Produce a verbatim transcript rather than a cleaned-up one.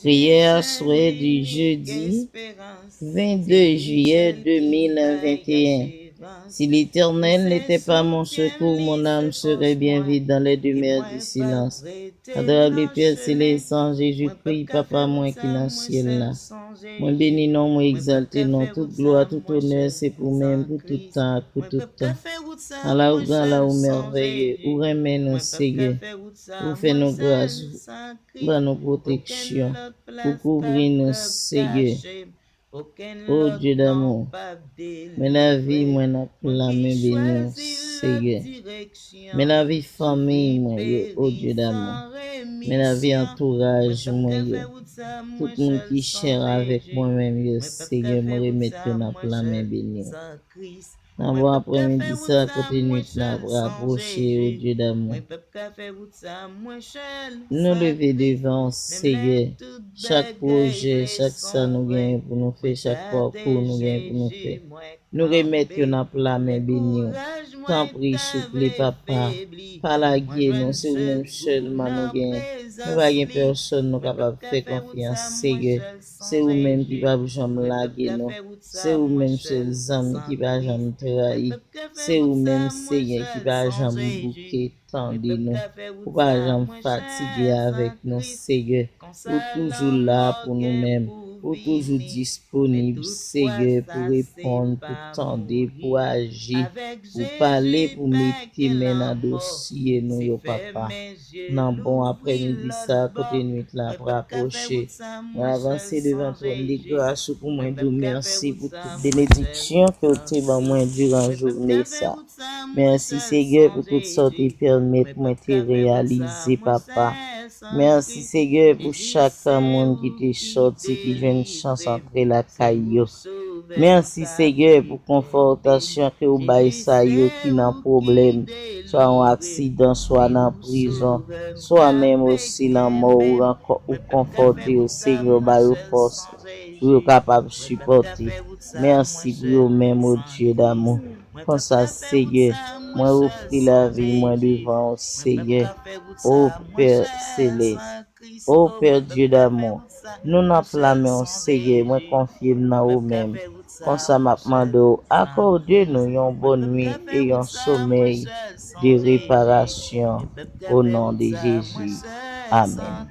Prière aswè di jedi vennde jiyè de mil venteyen. Si l'Éternel n'était pas mon secours, mon âme serait bien vite dans les demeures du silence. Adorable Pè Selès, an Jezikri, Papa mwen ki nan syèl la, mwen beni non, mwen egzalte non, tout glwa, tout onè se pou menm, pou tout tan ak pou tout tan. Ala ou gran, ala ou mèvèye, ou renmen nou, Seyè. Ou fè nou gras, ou ban nou pwoteksyon, ou kouvri nou, Seyè. O Dye damou, men lavi mwen nan pla men beni w, Seyè. Men lavi fanmi mwen yo, o Dye damou. Men lavi antouraj mwen yo. Tout moun ki chè avèk mwen menm yo, Seyè, mwen remèt yo nan pla men beni w. Nan bon aprèmidi sa, kote nwit la ap rapwoche, o Dye damou, nou leve devan w, Seyè. Chak pwojè, chak sa nou genyen pou nou fè, chak pakou nou genyen pou nou fè, nou remèt yo nan pla men beni w. Tanpri, souple, Papa, pa lage nou, se ou menm sèlman nou genyen. Nou pa gen pèsonn nou kapab fè konfyans, Seyè. Se ou menm ki p ap janm lage nou. Se ou menm sèl zanmi ki pa janm trayi. Se ou menm, Seyè, ki pa janm bouke tande nou. Ou pa janm fatige avèk nou, Seyè. Ou toujou la pou nou menm. Ou toujou disponib, Seyè, pou reponn, pou tande, pou aji, pou pale, pou mete men nan dosye nou yo, Papa. Nan bon aprèmidi sa, kote nwit la ap rapwoche, mwen avanse devan twòn de gras ou pou mwen di w mèsi pou tout benediksyon ke w te ban mwen diran jounen sa. Mèsi, Seyè, pou tout sa w te pèmèt mwen te reyalize, Papa. Mèsi, Seyè, pou chak moun ki te sòti, ki jwenn chans antre lakay yo. Mèsi, Seyè, pou konfòtasyon ke w bay sa yo ki nan pwoblèm, swa yon aksidan, swa nan prizon, swa menm osi lanmò, ou rankò-, ou konfòte yo, Seyè, w ba yo fòs pou yo kapab sipòte. Mèsi pou yo menm, o Dye damou. Konsa, Seyè, mwen ofri lavi mwen devan w, Seyè. O Pè Selès, o Pè Dye damou, nou nan pla men w, Seyè, mwen konfye m nan ou menm. Konsa, m ap mande w, akòde nou yon bòn nwit e yon somèy de reparasyon, o non de Jezi. Amèn.